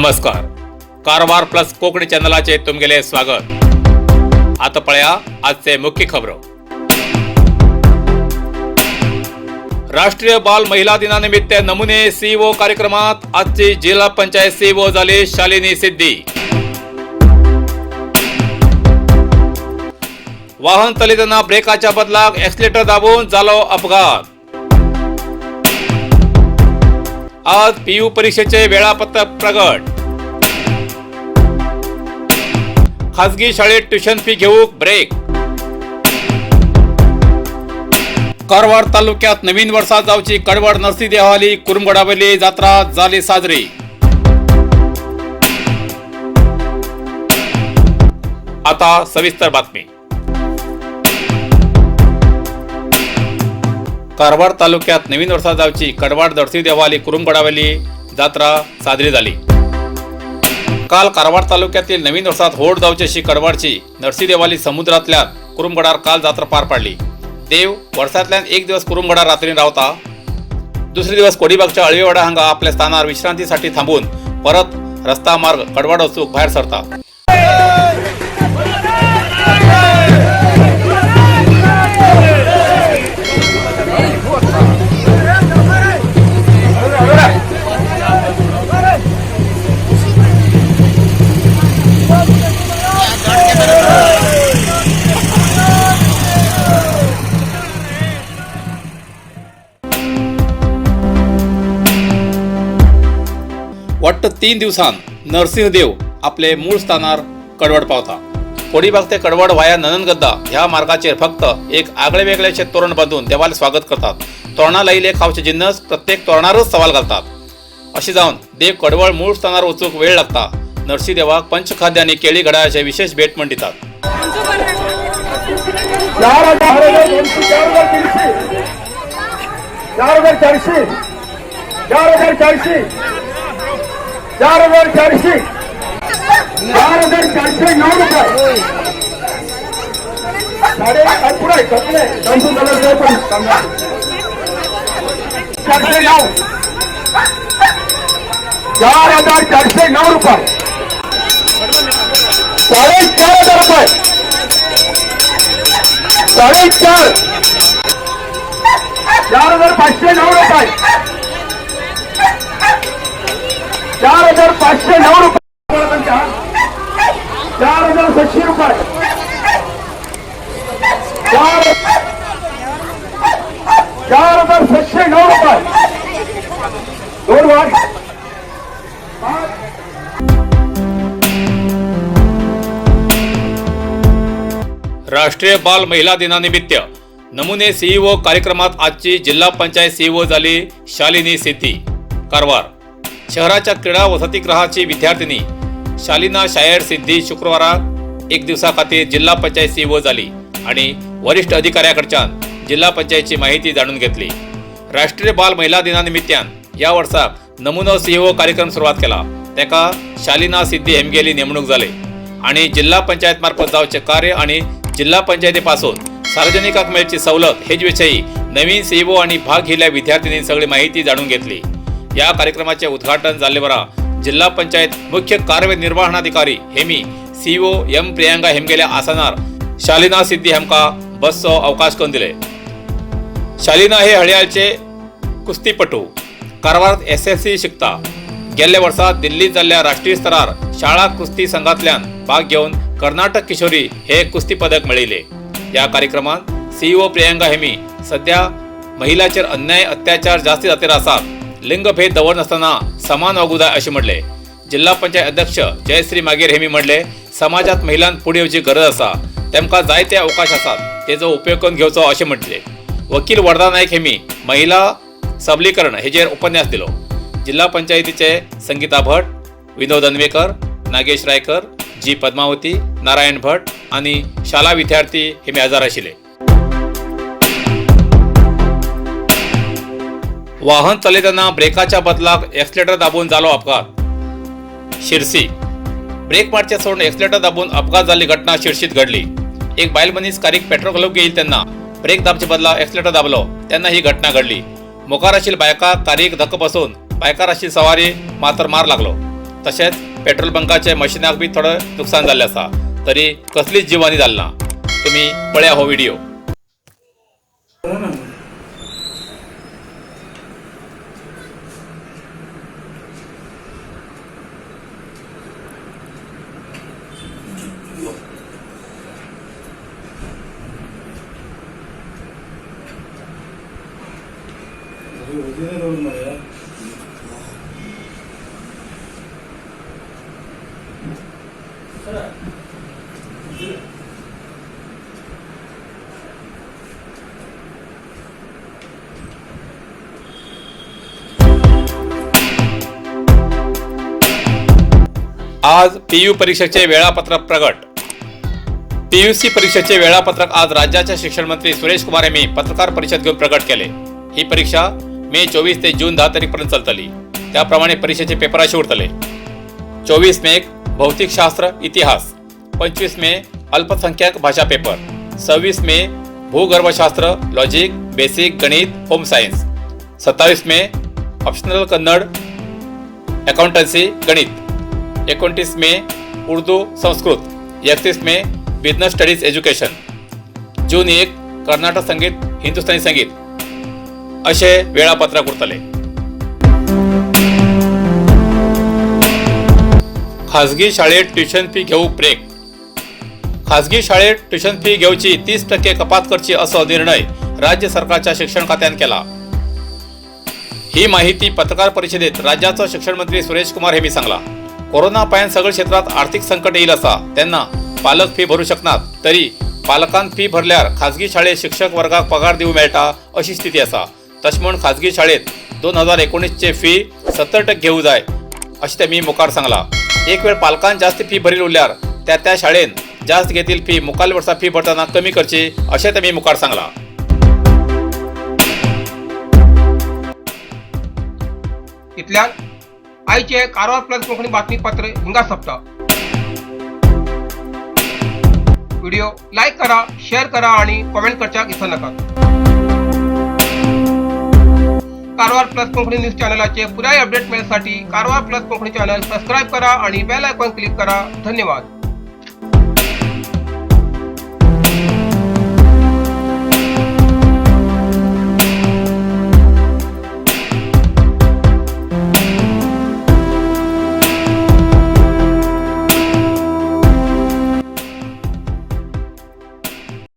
नमस्कार, कारवार प्लस कोकणी चॅनलाचे तुमगेले स्वागत. आता पळया आजचे मुख्य खबरो. राष्ट्रीय बाल महिला दिनानिमित्त नमुने सीईओ कार्यक्रमात आजची जिल्हा पंचायत सीईओ झाली शालिनी सिद्धी. वाहन चालयतना ब्रेकाच्या बदलाक एक्सिलेटर दाबून झालो अपघात. आज पीयू परीक्षेचे वेळापत्रक प्रगट. खाजगी शाळेत ट्युशन फी घेऊक ब्रेक. कारवार तालुक्यात नवीन वर्षात जावची कडवड नरसी देवाली कुरुमगडावली जात्रा झाली साजरी. आता सविस्तर बातमी. कारवार तालुक्यात नवीन वर्षात जावची कडवाड नरसी देवाली कुरुमगडावली जात्रा साजरी झाली. काल कारवार तालुक्यातील नवीन वर्षात होड जावची अशी कडवाडची नरसी देवाली समुद्रातल्या कुरुमगडार काल जात्रा पार पाडली. देव वर्षातल्यान एक दिवस कुरुमगडार रात्री रावता, दुसरे दिवस कोडीबागच्या अळवीवाडा हांगा आपल्या स्थानार विश्रांतीसाठी थांबून परत रस्ता मार्ग कडवाड वचूक भायर सरता. वट्ट 3 दिवसान नरसिंहदेव आपले मूळ स्थानार कडवड पावता. कोडीबाग ते कडवड वाया नननगद्दा ह्या मार्गाचेर फक्त एक आगळे वेगळेशे तोरण बांदून देवाले स्वागत करतात. तोरणा लायिल्ले खावचे जिन्नस प्रत्येक तोरणारच सवाल घालतात. अशें जावन देव कडवळ मूळ स्थानार वचूंक वेळ लागता. नरसिंहदेवाक पंचखाद्य आनी केळी घड्याळाचे विशेष भेट म्हण दितात. 4200, 4300, 4400, 4400, 4400, 4409 रुपये. साडे पुढे सगळे 409, 4409 रुपये, 4500 रुपये, 4.5, 4509 रुपये, 4509 रुपये, 4700 रुपये, 4709 रुपये. 2 वाट. राष्ट्रीय बाल महिला दिनानिमित्त नमुने सीईओ कार्यक्रमात आजची जिल्हा पंचायत सीईओ झाली शालिनी सिद्धी. कारवार शहराच्या क्रीडा वसतिगृहाची विद्यार्थिनी शालिना शायर सिद्धी शुक्रवाराक एक दिवसा खातीर जिल्हा पंचायत सीईओ झाली आणि वरिष्ठ अधिकाऱ्याकडच्यान जिल्हा पंचायतची माहिती जाणून घेतली. राष्ट्रीय बाल महिला दिनानिमित्तान या वर्साक नमुनो सीईओ कार्यक्रम सुरवात केला. तेका शालिना सिद्धी हेमगेली नेमणूक जाली आणि जिल्हा पंचायत मार्फत जावचे कार्य आणि जिल्हा पंचायतीपासून सार्वजनिकांक मेळची सवलत हेच विषयी नवीन सीईओ आणि भाग घेतल्या विद्यार्थिनी सगळी माहिती जाणून घेतली. या कार्यक्रमाचे उद्घाटन जाल्ले बरा जिल्हा पंचायत मुख्य कार्यनिर्वहणाधिकारी हेमी सीईओ एम प्रियांका हेमगेल्या आसनार शालिना सिद्धी हेमका बसचो अवकाश करून दिले. शालिना हे हळयाळचे कुस्तीपटू, कारवारात SSC शिकता. गेल्ल्या वर्सा दिल्लीत जाल्ल्या राष्ट्रीय स्तरार शाळा कुस्ती संघातल्यान भाग घेवन कर्नाटक किशोरी हे कुस्ती पदक मेळयले. ह्या कार्यक्रमात सीईओ प्रियांका हेमी सध्या महिलाचेर अन्याय अत्याचार जास्ती जातीर आसात, लिंगभेद दवरनासतना समान वागूं जाय अशें म्हणलें. जिल्हा पंचायत अध्यक्ष जयश्री मागीर हेमी म्हणलें, समाजात महिलांक फुडें येवची गरज आसा, तेमकां जायते अवकाश आसात, तेजो उपयोग करून घेवचो अशें म्हटलें. वकील वरदा नायक हेमी महिला सबलीकरण हेजेर उपन्यास दिलो. जिल्हा पंचायतीचे संगीता भट, विनोद अन्वेकर, नागेश रायकर, जी पद्मावती, नारायण भट आणि शाळा विद्यार्थी हे हजर आशिल्ले. वाहन चलयतना ब्रेकाच्या बदलाक एक्सिलेटर दाबून जालो अपघात. शिरसी ब्रेक मारचे सोडून एक्सिलेटर दाबून अपघात जाल्ली घटना शिरशीत घडली. एक बायल मनीस कारीक पेट्रोल घालूंक गेली तेन्ना ब्रेक दाबचे बदला एक्सिलेटर दाबलो तेन्ना ही घटना घडली. मुखार आशिल्ल्या बायकाक कारीक धक्को बसून बायकार आशिल्ली सवारी मात्र मार लागलो. तशेंच पेट्रोल बंकाचे मशिनाक बी थोडें नुकसान जाल्लें आसा. तरी कसलीच जिवानी जाली ना. तुमी पळया हो व्हिडिओ. आज पीयू परीक्षेचे वेळापत्रक प्रगट. पीयूसी परीक्षेचे वेळापत्रक आज राज्याचे शिक्षण मंत्री सुरेश कुमार यांनी पत्रकार परिषद घेऊन प्रगट केले. ही परीक्षा मे 24 ते जून 10 तारीखपर्यंत चलतली. त्याप्रमाणे परीक्षेचे पेपर असे उरतले. 24 मेक भौतिकशास्त्र इतिहास, 25 मे अल्पसंख्याक भाषा पेपर, 26 मे भूगर्भशास्त्र, लॉजिक, बेसिक गणित, होम सायन्स, 27 मे ऑप्शनल कन्नड, अकाउंटन्सी, गणित, 29 मे उर्दू, संस्कृत, 31 मे बिझनेस स्टडीज एज्युकेशन, जून 1 कर्नाटक संगीत, हिंदुस्थानी संगीत असे वेळापत्रक उरतले. खाजगी शाळेत ट्युशन फी घेऊ ब्रेक. खाजगी शाळेत ट्युशन फी घेवची 30% कपात करची असो निर्णय राज्य सरकारच्या शिक्षण खात्यान केला. ही माहिती पत्रकार परिषदेत राज्याचो शिक्षण मंत्री सुरेश कुमार हेमी सांगला. कोरोना पायान सगळ क्षेत्रात आर्थिक संकट येईल असा, त्यांना पालक फी भरू शकनात. तरी पालकान फी भरल्यार खाजगी शाळेत शिक्षक वर्गाक पगार दिवं मेळटा अशी स्थिती आसा. तशें म्हूण खाजगी शाळेत 2019चे फी 70% घेऊ जाय अशें तेमी मुखार सांगला. एक वेळ पालकान जास्त फी भरील उरल्यार त्या त्या शाळेन जास्त घेतील फी मुखाल्ल्या वर्सा फी भरतना कमी करची अशें तेमी मुखार सांगला. इतल्यान आयचे कारवार प्लस कोंकणी बातमीपत्र हिंगा सोंपता. व्हिडिओ लायक करा, शेअर करा आणि कमेंट करच्याक विसर नाकात. कारवार प्लस कोंकणी न्यूज चॅनलाचे पुराय अपडेट मेळसाठी Karwar plus Konkani channel subscribe करा आणि बेल आयकॉन क्लिक करा. धन्यवाद.